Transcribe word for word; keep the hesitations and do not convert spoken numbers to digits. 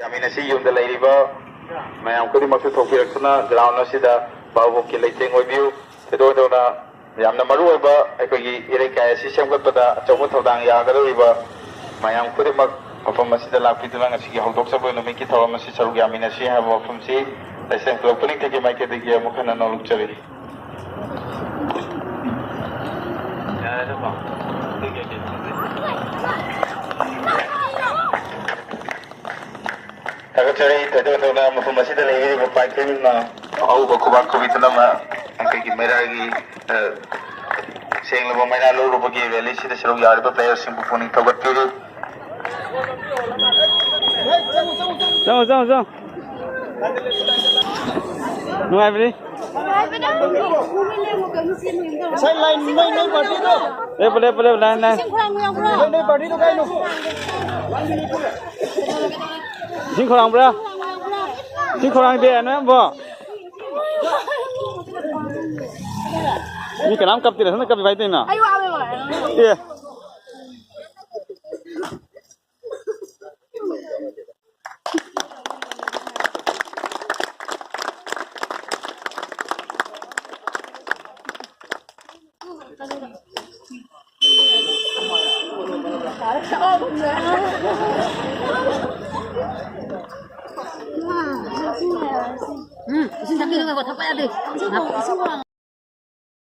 ꯌꯥꯃꯤꯟ ꯑꯁꯤ ꯌꯨꯝꯗ ꯂꯩꯔꯤꯕ ꯃꯌꯥꯝ ꯈꯨꯗꯤꯡꯃꯛꯁꯨ ꯊꯣꯛꯄꯤꯔꯛꯇꯨꯅ ground ꯑꯁꯤꯗ ꯚꯥꯕꯣꯛꯀꯤ ꯂꯩꯇꯦꯡ ꯑꯣꯏꯕꯤꯌꯨ꯫ ꯊꯣꯏꯗꯣꯛ ꯍꯦꯟꯗꯣꯛꯅ ꯌꯥꯝꯅ ꯃꯔꯨ ꯑꯣꯏꯕ ꯑꯩꯈꯣꯏꯒꯤ ꯏꯔꯩꯀꯥꯏ ꯑꯁꯤ ꯁꯦꯝꯒꯠꯄꯗ ꯑꯆꯧꯕ ꯊꯧꯗꯥꯡ ꯌꯥꯒꯗꯧꯔꯤꯕ ꯃꯌꯥꯝ ꯈꯨꯗꯤꯡꯃꯛ ꯃꯐꯝ ꯑꯁꯤꯗ ꯂꯥꯛꯄꯤꯗꯨꯅ ꯉꯁꯤꯒꯤ ꯍꯧꯗꯣꯛꯆꯕ ꯅꯨꯃꯤꯠꯀꯤ ꯊꯧꯔꯝ ꯑꯁꯤ ꯁꯔꯨꯛ ꯌꯥꯃꯤꯟꯅꯁꯤ ꯍꯥꯏꯕ ꯋꯥꯐꯝꯁꯤ ꯂꯩꯁꯦꯝ ꯀ꯭ꯂꯕ ꯄꯨꯅꯤꯡꯊꯤꯡꯒꯤ ꯃꯥꯏꯀꯩꯗꯒꯤ ꯑꯃꯨꯛ ꯍꯟꯅ ꯅꯣꯡꯂꯨꯛꯆꯔꯤ꯫ ꯊꯥꯒꯠꯆꯔꯤ꯫ ꯊꯣꯏꯗꯣꯛ ꯍꯦꯟꯗꯣꯛꯅ ꯃꯐꯝ ꯑꯁꯤꯗ ꯂꯩꯕꯤꯔꯤꯕ ꯄꯥꯏꯈ꯭ꯔꯤꯅ ꯑꯍꯧꯕ ꯈꯨꯕꯥꯛ ꯈꯨꯕꯤꯗꯨꯅ ꯑꯃ ꯑꯩꯈꯣꯏꯒꯤ ꯃꯩꯔꯥꯒꯤ, ꯑ, ꯁꯦꯡꯂꯕ ꯃꯩꯔꯥ ꯂꯧꯔꯨꯕꯒꯤ rally ꯁꯤꯗ ꯁꯔꯨꯛ ꯌꯥꯔꯤꯕ player ꯁꯤꯡꯕꯨ ꯄꯨꯛꯅꯤꯡ ꯊꯧꯒꯠꯄꯤꯔꯤ꯫ ꯆꯪꯉꯣ, ꯆꯪꯉꯣ, ꯆꯪꯉꯣ꯫ ꯅꯨꯡꯉꯥꯏꯕ꯭ꯔꯤ? ꯉꯁꯥꯏ line ꯅꯣꯏ, ꯅꯣꯏ party ꯗꯣ꯫ ꯂꯦꯞꯄꯨ, ꯂꯦꯞꯄꯨ, ꯂꯦꯞꯄꯨ, line, line꯫ ꯅꯣꯏ, ꯅꯣꯏ party ꯗꯣ ꯀꯥꯏꯅꯣ? ꯏꯁꯤꯡ ꯈꯧꯔꯥꯡꯕ꯭ꯔꯥ? ꯏꯁꯤꯡ ꯈꯧꯔꯥꯡꯗꯦ, ꯅꯣꯏ ꯑꯝꯕꯣ? ꯃꯤ ꯀꯅꯥꯝ ꯀꯞꯇꯦ, ꯅꯊꯟꯇ ꯀꯞꯄꯤ ꯀꯃꯥꯏ ꯇꯧꯔꯤꯅꯣ? ꯑꯩ ꯋꯥꯕꯩ ꯋꯥꯔꯦ꯫ ꯑꯦ꯫ ꯎꯝ, ꯏꯁꯤꯡ ꯊꯛꯄꯤꯔꯒꯀꯣ, ꯊꯛꯄ ꯌꯥꯗꯦ꯫